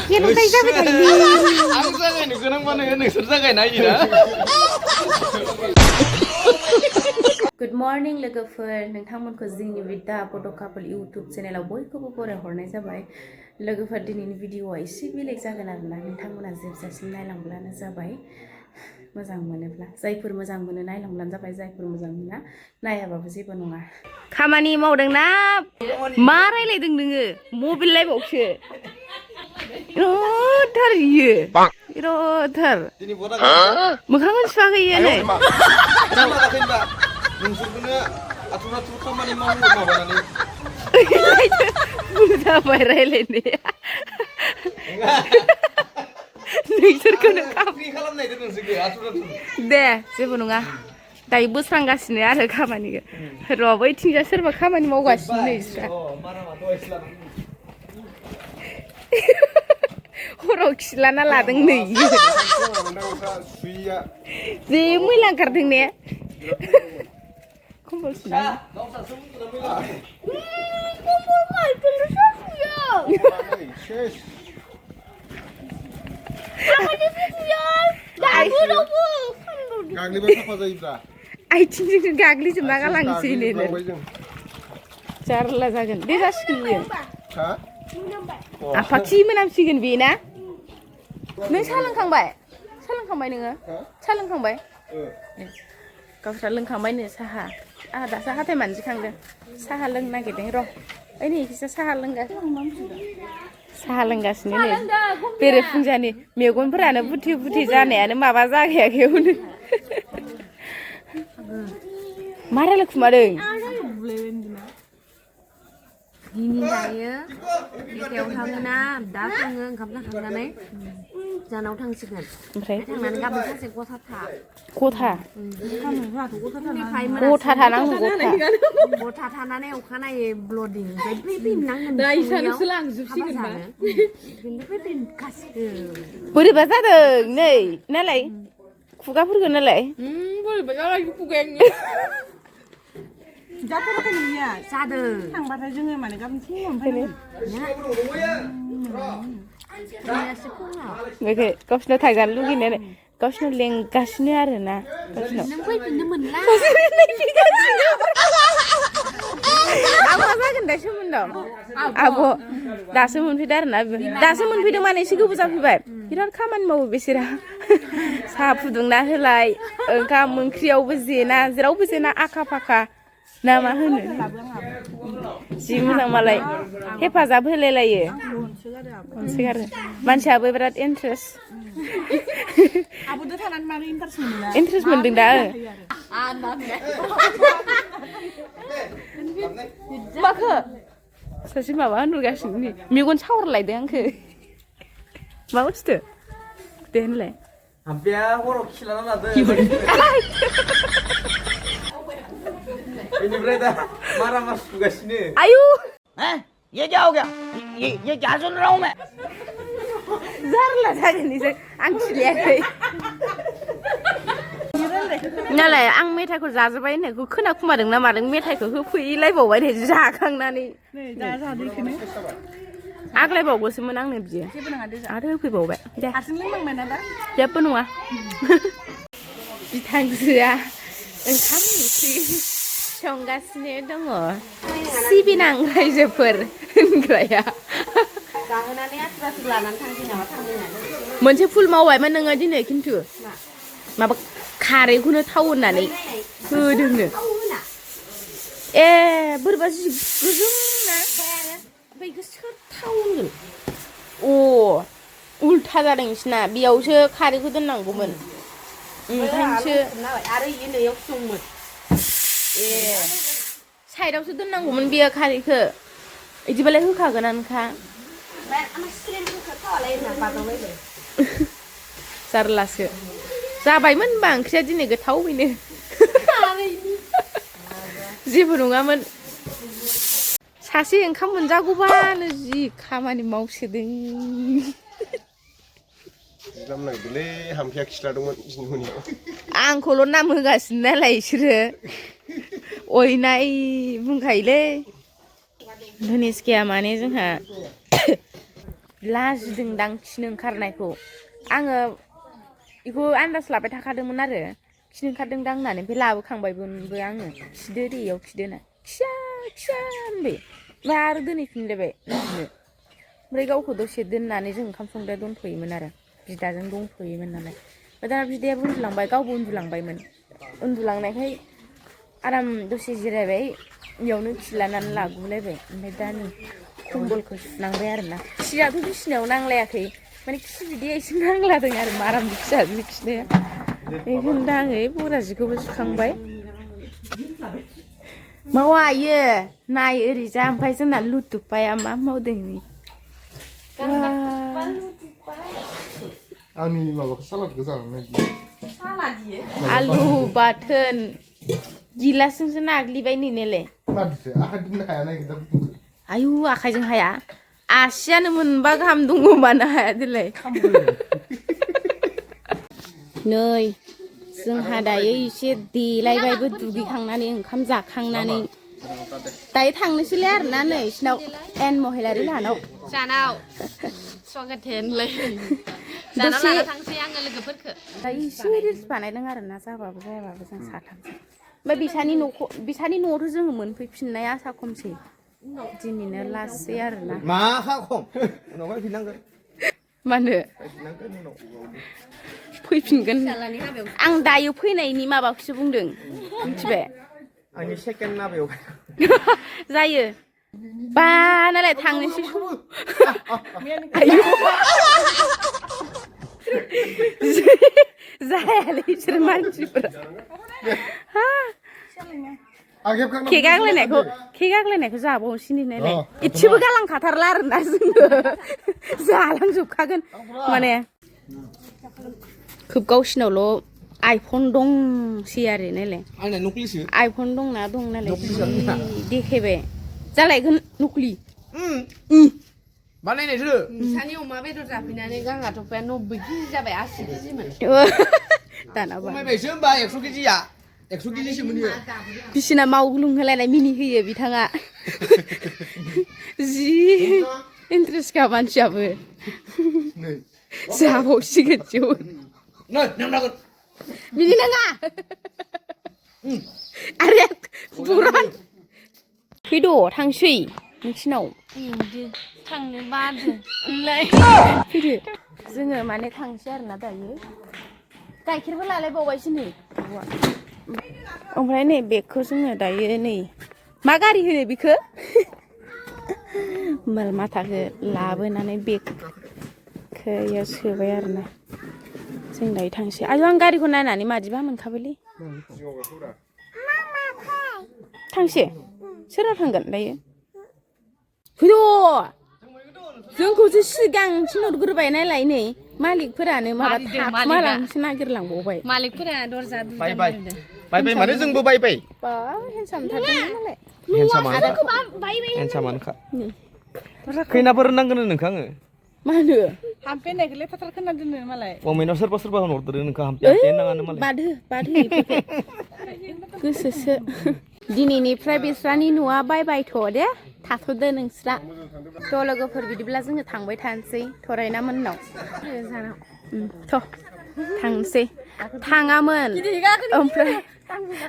गेल'थाय जाबाय थायो आं जागायनो गोनांबानो नोंसोर जागायना होयोना गुड मर्निं लोगोफोर नोंथांमोनखौ जोंनि बिदा बड' कापोल इउटुब चेनेलाव बयखौबो बरायहरनाय जाबाय लोगोफोर दिनैनि भिडिअआ एसे बेलेग जागोन आरोना नोंथांमोना जोबजासिम नायलांब्लानो जाबाय मोजां मोनोब्ला जायफोर मोजां मोनो नायलांब्लानो जाबाय जायफोर मोजां मोना नायाबाबो जेबो नङा खामानि मावदोंना मा रायलायदों नोङो मबाइल लायबावसो इर'थार इयो इर'थार मोखांखौ सुवाखै इयो नै नोंसोरखौनो आथुर आथुर खामानि मावो माबानानै जाबाय रायलायनाया नोंसोरखौनो खालामनायदो नोंसोरखौ आथुर आथुर दे जेबो नङा दायो बोस्रांगासिनो आरो खामानिखौ र' बैथिंजा सोरबा खामानि मावगासिनो नै हराव खिलाना लादों नै जे मैला ओंखारदों ने कम्बल सुना आथिंजों गाग्लिजोबना गालांसै जारला जागोन बे जासिगोन बियो आफाखि मोनामसिगोन बे ना नों साहा लोंखांबाय नोङो साहा लोंखांबाय गावस्रा लोंखांबायनो साहा आंहा दासो हाथाय मानजिखांदों साहा लोंनो नागिरदों र' ओइ नै एखिसो साहा लोंगासिनो नै बेरेफुंजानि मेगनफोरानो बुथि बुथि जानायानो माबा जागायाखैयावनो मा रायलायखुमादों दिनै दायो मेथायाव थाङोना दा थाङो ओंखाम जाखांनानै जानाव थांसिगोन ओमफ्राय थांनानै गाबोन सानसे गथा थानांगौ गथा थानानै अखानायै ब्लडिं ओमफ्राय फैफिननांगोन बोरैबा जादों नै नालाय खुगाफोरखौ नालाय बोरैबा जालाय खुगाया जाथाराखै नोंनिया जादों थांबाथाय जोङो माने गाबोन फुङाव ओमफ्राय गावसिनाव थांजानो लुगैनानै गावसिनाव लेंगासिनो आरोना नों फैफिननो मोनला आब' जागोन दा सोमोन्दो आब' दासो मोनफैदों आरोना दासो मोनफैदों माने एसे गोबाव जाफैबाय बिराद खामानि मावो बिसोरा साहा फुदुंना होलाय ओंखाम ओंख्रियावबो जेना जेरावबो जेना आखा फाखा ना मा होनो जि मोजां मालाय हेफाजाब होलाय लायो अनसोगारो मानसियाबो बिराद इन्टारेस्ट इन्टारेस्ट मोनदों दा माखो सासे माबा होनहरगासिनो मेगन सावरलायदों आंखो मा बुस्थु दे होनलाय हराव खिलाना लादों बेनिफ्राय दा मारा मास सुगासिनो आयु ये क्या हो गया ये क्या सुन रहा हूँ मैं जारला जागोन इजों आं खिलियाखै नालाय आं मेथाइखौ जाजोब्बाय होननायखौ खोनाखुमादों ना मादों मेथाइखौ होफैलायबावबाय नै जाखांनानै आग्लायबावगौसोमोन आंनो बियो आरो होफैबावबाय दे जेबो नङा बिथांजोआ ओंखाम ओंख्रि संगासिनो दङ सिबिनां रायजोफोर होनग्राया मोनसे फुल मावबायमोन नोङो दिनै खिन्थु माबा खारैखौनो थाव होननानै होदोंनो ए बोरैबा गोजों ना ओमफ्राय बेखौ सोर थाव होनगोन अ उल्था जादों नोंसिना बेयावसो खारैखौ दोननांगौमोन ओंखायनोसो आरो इयो दंमोन ए साइडआवसो दोननांगौमोन बेयो खारैखौ बिदिबालाय होखागोनानोखा जारलासो जाबायमोन होनबा ओंख्रिया दिनै गोथावैनो जेबो नङामोन सासे ओंखाम मोनजागौबानो जि खामानि मावसोदों आंखौल' नाम होगासिनो नालाय बिसोरो अयनाय बुंखायोलै धनेस गैया माने जोंहा लाजिदोंदां खिनो ओंखारनायखौ आङो बेखौ आन्दाज लाबाय थाखादोंमोन आरो खिनो ओंखारदोंदां होननानै ओमफ्राय लाबोखांबायबो आङो खिदो दे इयाव खिदो होनना खिया होनबाय ओमफ्राय आरो दोनहैफिनलायबाय उन्दुनो ओमफ्राय गावखौ दसे दोननानै जों ओंखाम संग्रायाव दोनथ'योमोन आरो बिदाजों दंथ'योमोन नालाय ओमफ्राय दाना बिदायाबो उन्दुलांबाय गावबो उन्दुलांबायमोन उन्दुलांनायखाय आराम दसे जिरायबाय इयावनो खिलानानै लागुलायबाय ओमफ्राय दा नै कम्बलखौ सुनांबाय आरोना खियाथ' बिसिनायाव नांलायाखै माने खि बिदैया एसे नांलादों आरो माराम फिसाजो खिनाया बेखौनो दा आङो बरा जिखौबो सुखांबाय मावा इयो नाय ओरैजा ओमफ्राय जोंना लुथुपाया मा मावदों नै आंनि माबाखौ सालादखौ जानो आलु बाथोन गिलासजोंसो नाग्लिबाय नैनालाय आखाइजोंनो हाया नागिरदों आयु आखाइजों हाया आसियानो मोनबा गाहाम दङ मानो हाया देलाय नै जोंहा दायो एसे देलायबायबो दुगैखांनानै ओंखाम जाखांनानै दायो थांनोसैलाय आरोना नै बिसिनाव एन महिलारि लाहानाव जानाव स्वागत होनलाय जानाव लाना थांसै आङो लोगोफोरखौ दायो एसे रिल्स बानायदों आरोना जाबाबो जायाबाबो जों साथामसो ओमफ्राय बिसानि न'आवथ' जोङो मोनफैफिननाय आसा खमसै दिनैनो लासै आरोना मा खम उनाव फैफिननांगोन मानो फैफिनगोन आं दायो फैनायनि माबाखौसो बुंदों मिथिबाय आंनि सेकेन्ड माबायाव जायो बा नालाय थांनोसै आयु जायालै बिसोर मानसिफोरा केक आग्लायनायखौ जाबावनोसै नालाय एसेबो गालांखाथारला आरोना जोङो जालांजोबखागोन माने खोब गावसिनावल' आइफन दंसै आरो नालाय आंना नखलिसो आइफन दंना दं नालाय देखायबाय जालायगोन नखलि बानायनायसो सानि अमा बेदर जाफैनानै गांगा थफाया 90 केजि जाबाय 80 केजिमोन दानाबा खमायबायसो होमबा 100 केजिया 100 केजिसो मोनो बिसिना मावग्लुं होलायनाय मिनि होयो बिथाङा जि इन्ट्रेस्टखा मानसियाबो जाबावसिगोन जौ बिदि नाङा आरे बुरान फैद' थांसै नोंसिनाव थांनो बादो फैदो जोङो माने थांसै आरोना दायो गाइखेरबो लालायबावबायसो नै ओमफ्राय नै बेगखौ जोङो दायो नै मा गारि होनो बेखौ माल माथाखौ लाबोनानै बेगखौ इयाव सोबाय आरोना जों दायो थांसै आयु आं गारिखौ नायनानै मादिबा मोनखाबायलै थांसै सोरनाव थांगोन दायो फैद' जोंखौसो सिगां थिनहरग्रोबाय नालाय नै मालिकफोरानो माबा थाखुमालांनोसो नागिरलांबावबाय मालिकफोरा दरजा बाय माने जोंबो बाय बा हेन्डसाम थादों नालाय हेन्डसामानोखा खैनाफोर नांगोन नोंखौ आङो मा होनो हामफेनायखौलाय थाथार खोना दोनो मालाय कमेन्टआव सोरबा होनहरदों नोंखौ हामफे नाङानो मालाय बादो गोसोसो दिनैनिफ्राय बिस्रानि न'आ बायथ' दे थाथ'दो नोंस्रा थ' लोगोफोर बिदिब्ला जोङो थांबाय थानोसै थरायना मोननाव थ' थांसै थाङामोन ओमफ्राय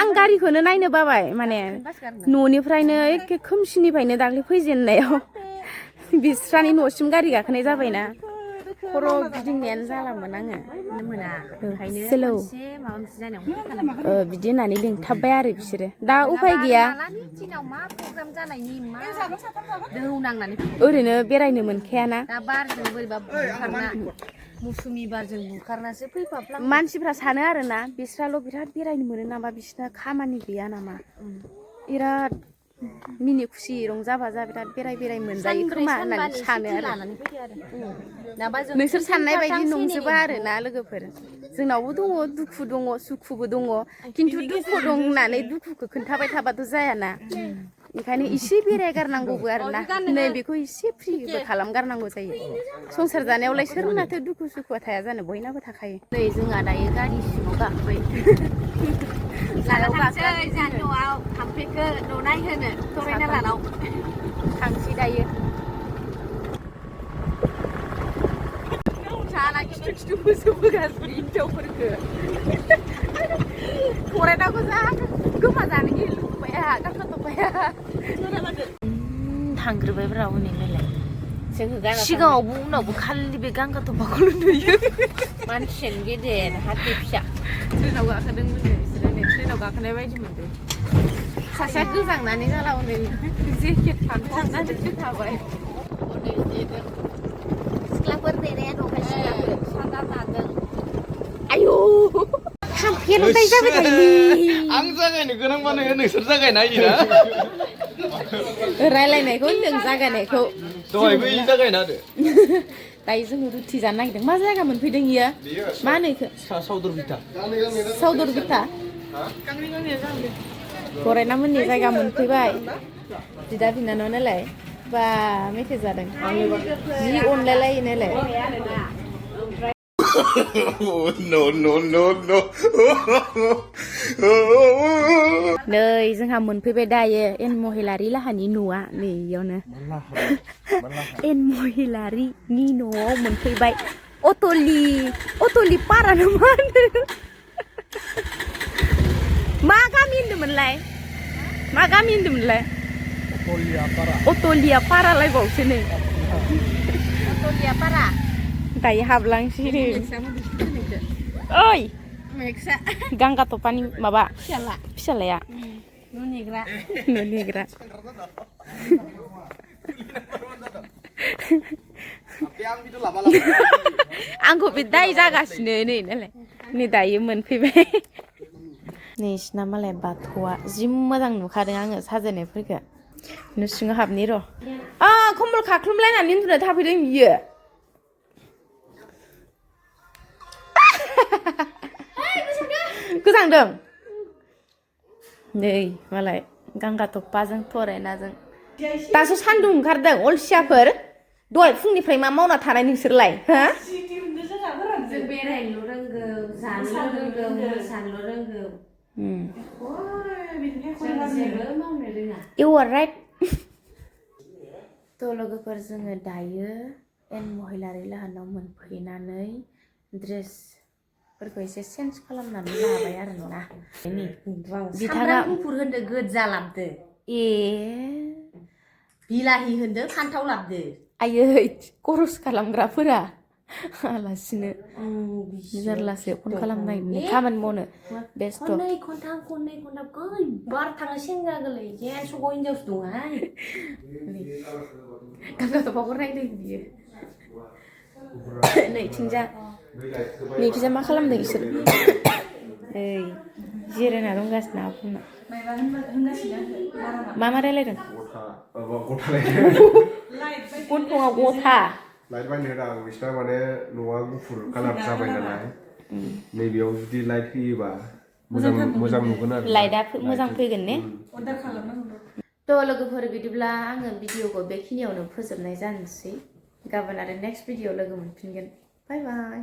आं गारिखौनो नायनो बाबाय माने न'निफ्रायनो एखे खोमसिनिफ्रायनो दाख्लै फैजेननायाव बिस्रानि न'सिम गारि गाखोनाय जाबायना खर' गिदिंनायानो जालामोन आङो ओंखायनो बिदि होननानै लिंथाबबाय आरो बिसोरो दा उफाय गैया ओरैनो बेरायनो मोनखायाना मौसुमि बारजों बुखारनासो फैफाफ्ला मानसिफ्रा सानो आरोना बिस्राल' बिराद बेरायनो मोनो नामा बिसोरना खामानि गैया नामा बिराद मिनि खुसि रंजा बाजा बिराद बेराय मोनजायो खोमा होननानै सानो आरो नोंसोर साननाय बायदि नंजोबा आरोना लोगोफोर जोंनावबो दङ दुखु दङ सुखुबो दङ खिन्थु दुखु दं होननानै दुखुखौ खोन्थाबाय थाबाथ' जायाना ओंखायनो एसे बेरायगारनांगौबो आरोना नै बेखौ एसे फ्रिबो खालामगारनांगौ जायो संसार जानायावलाय सोरनाथो दुखु सुखुआ थाया जानो बयनाबो थाखायो नै जोंहा दायो गारि सिङाव गाखोबाय न'आव हामफेखौ नुनाय होनो थरायना लानाव थांसै दायो दाना खिथु फोजोबबोगासिनो हिनजावफोरखो फरायनांगौ जा गोमा जानो लुबैबाय आंहा गानखा थफाया थांग्रोबायब्रा उनैलाय सिगाङावबो उनावबो खालि बे गांगा थफाखौल' नुयो मानसियानो गेदेर हाथि फिसा ट्रेनाव गाखोदोंमोन बिसोरो नै ट्रेनाव गाखोनाय बायदि मोनदों सासेया गोजांनानै जाला उनै जेकेट फाननानै थाबाय सिख्लाफोर नेनाया दंखाय सिख्लाफोर सादा नादों आयौ थांफेरनाय जाबाय थायो आं जागायनो गोनांबानो नोंसोर जागायना होयोना रायलायनायखौ होनदों जागायनायखौ दहायबो जागायना होदो दायो जोङो रुथि जानो नागिरदों मा जायगा मोनफैदों इयो मा होनो इखो सावदर बिथा सावदर बिथा फरायना मोननि जायगा मोनफैबाय बिदा बिनानाव नालाय बा मेथाइ जादों जि अनलायलायो नालाय नै जोंहा मोनफैबाय दायो एन महिलारि लाहानि न'आ नै इयावनो एन महिलारिनि न'आव मोनफैबाय अटलि पारा ना मा होनो मा गामि होनदोंमोनलाय अटलिया पारालायबावसो नै अटलिया पारा दायो हाबलांसै ओइ गांगा थफानि माबा फिसालाया न' नेग्रा आंखौ बे दाय जागासिनो नै नालाय नै दायो मोनफैबाय नै सिना मालाय बाथौआ जि मोजां नुखादों आङो साजायनायफोरखौ न' सिङाव हाबनि र' कम्बल खाख्लुमलायनानै उन्दुना थाफैदों बियो गोजांदों नै मालाय गांगा थफाजों थरायनाजों दासो सान्दुं ओंखारदों अलसियाफोर दहाय फुंनिफ्राय मा मावना थानाय नोंसोरलाय हा जों बेरायनोल' रोंगौ जानोल' रोंगौ मोसानोल' रोंगौ जेबो मावनो रोङा इउ आर राइट थ' लोगोफोर जोङो दायो एन महिलारि लाहानाव मोनफैनानै ड्रेसफोरखौ एसे चेन्ज खालामनानै लाबाय आरो ना बिथाङा गुफुर होनदो गोजा लाबदो ए बिलाहि होनदो फान्थाव लाबदो आयै खरस खालामग्राफोरा आलासिनो जारलासो फन खालामनाय खामानि मावनो बेस्थ' खननै खनथाम गैबार थाङो सेंग्रा गोरलै जेन सगाव हिनजावसो दंहाय गांगा थफाखौ रायदों बियो नैथिंजा मा खालामदों इसोर ओइ जिरायना दंगासिनो आब'ना मा रायलायदों गन्थङाव गथा लाइट बायनो होदों आं बिसिना माने न'आ गुफुर कालार जाबाय नालाय नैबेयाव जुदि लाइट होयोबा मोजां नुगोन आरो लाइटआ मोजां फैगोन ने थ' लोगोफोर बिदिब्ला आङो भिडिअखौ बेखिनियावनो फोजोबनाय जानोसै गाबोन आरो नेक्स्ट भिडिअ लोगो मोनफिनगोन बाय बाय